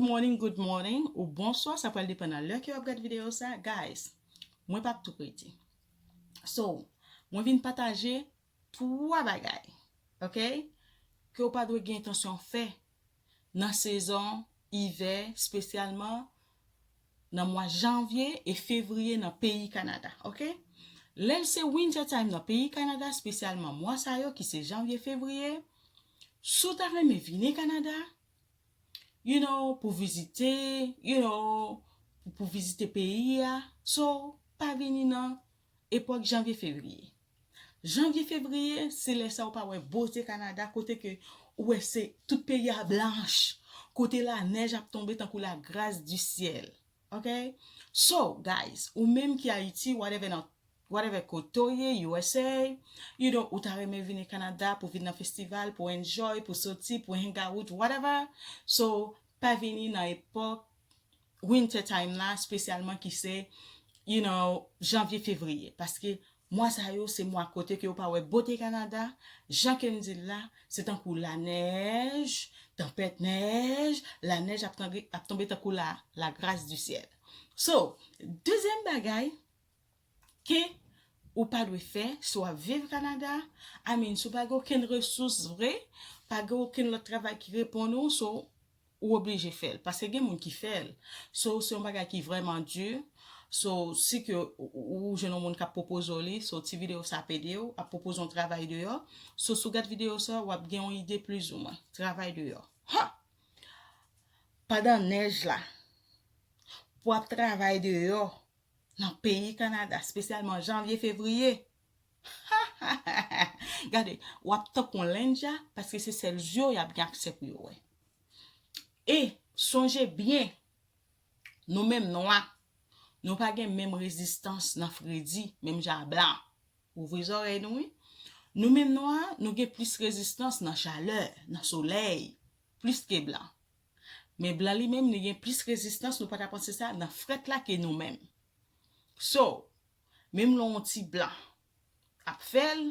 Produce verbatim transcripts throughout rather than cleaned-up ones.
Good morning, good morning, ou bonswa, sa pral depann nan lè ke w ap gad videyo sa. Guys, mwen p ap tou rete. So, mwen vin pataje twa bagay, ok, ke w pa dwe gen entansyon fè nan sezon ivè, espesyalman nan mwa janvye e fevriye nan peyi Kanada, ok? Lè l se winter time nan peyi Kanada, espesyalman mwa sa yo ki se janvye, fevriye, si w ta renmen vini Kanada, you know, pou vizite, you know, pou, pou vizite peyi a, so, pa vini nan epòk janvye, fevriye. Janvye, fevriye, se lè sa ou pa wè bote Kanada, kote ke ou wè se tout peyi a blanch, kote lanèj ap tonbe tankou la grâce du ciel. Ok? So, guys, ou menm ki Ayiti, whatever nan, whatever kote w ye, U S A, you know, ou ta renmen vini Kanada pou vin nan festival, pou enjoy, pou soti, pou hang out, whatever. So, pa vini nan epòk winter time la, espesyalman ki se, you know, janvye, fevriye. Paske mwa sa yo se mwa kote ke ou pa wè bote Kanada, jan ke m di l la, se tankou lanèj, tanpèt nèj, lanèj ap tonbe, ap tonbe tankou la, la grâce du ciel. So, dezyèm bagay ke ou pa dwe fè, si w ap viv Kanada, I mean, si w pa gen okenn resous vre, pa gen okenn lòt travay ki reponn ou, so, ou oblije fè l. Paske gen moun ki fè l. So, se yon bagay ki vrèman di. So, si ke ou, ou, ou jwenn yon moun k ap pwopoze w li, so, ti videyo sa ap ede w, ap pwopoze yon travay deyò. So, si w gad videyo sa, w ap gen yon ide plizoumwen. Travay deyò. Ha! Pandan nèj la, pou w ap travay deyò, nan peyi Kanada, espesyalman janvye, fevriye. Gade, w ap tankou yon lenja, paske se sèl zye w y ap gen aksè pou yo wè. E sonje byen, nou menm nwa, nou pa gen menm rezistans nan fredi, menm jan a blan. Ouvri zòrèy nou, wi. Nou menm nwa, nou gen plis rezistans nan chalè, nan solèy, plis ke blan. Men blan li menm, li gen plis rezistans, nou pa ta panse sa, nan frèt la ke nou menm. So, menm lè yon ti blan ap fè l,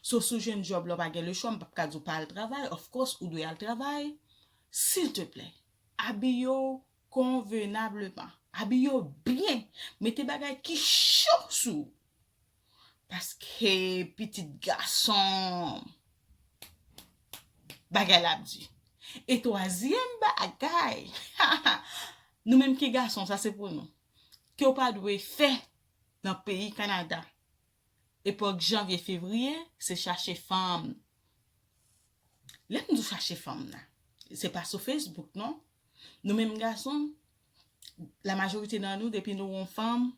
so, si w jwenn djòb la, w pa gen lechwa, m p ap ka di w pa al travay, of course, ou dwe al travay. Silteplè, abiye w konvenableman. Abiye w byen. Mete bagay ki cho sou ou. Paske pitit gason, bagay la ap di. E twazyèm bagay, nou menm ki gason, sa se pou nou. Ke w pa dwe fè nan peyi Kanada. Epòk janvye, fevriye, se chache fanm. Lè m di w chache fanm nan, se pa sou Facebook, non. Nou menm gason, la majorite nan nou, depi nou wè yon fanm,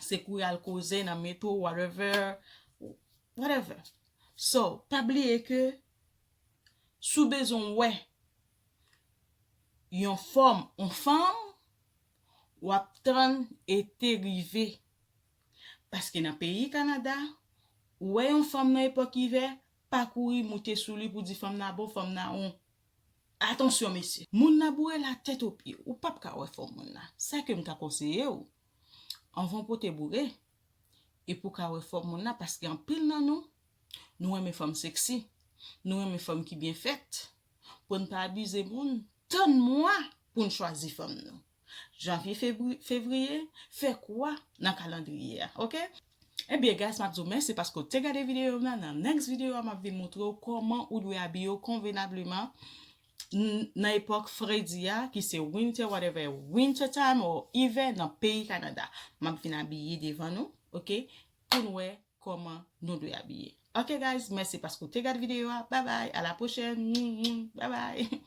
se kouri al koze nan metro, whatever, whatever. So, pa bliye ke si w bezwen wè yon fòm, yon fanm, w ap tann ete rive. Paske nan peyi Kanada, ou wè yon fanm nan epòk ivè, pa kouri moute sou li pou di fanm nan bon, fanm nan won. Atansyon, mesye. Moun nan boure la tèt o pye. Ou p ap ka wè fòm moun nan. Sa ke m ka konseye w, anvan w pote boure, e pou w ka wè fòm moun nan, paske anpil nan nou, nou renmen fanm seksi, nou renmen fanm ki byen fèt. Pou n pa abize moun, tann mwa pou n chwazi fanm nou. Janvye, febri-, fevriye, fè kou a nan kalandriye a, ok? Ebyen, guys, m ap di w mèsi paske w te gade videyo m nan. Nan next videyo a, m ap vin montre w kòman ou dwe abiye w konvenableman n-, nan epòk fredi a, ki se winter, whatever, winter time or ivè nan peyi Kanada. M ap vin abiye devan nou, ok? Pou n wè kòman nou dwe abiye. Ok, guys, mèsi paske w te gade videyo a. Bye bye, à la prochaine. Bye bye.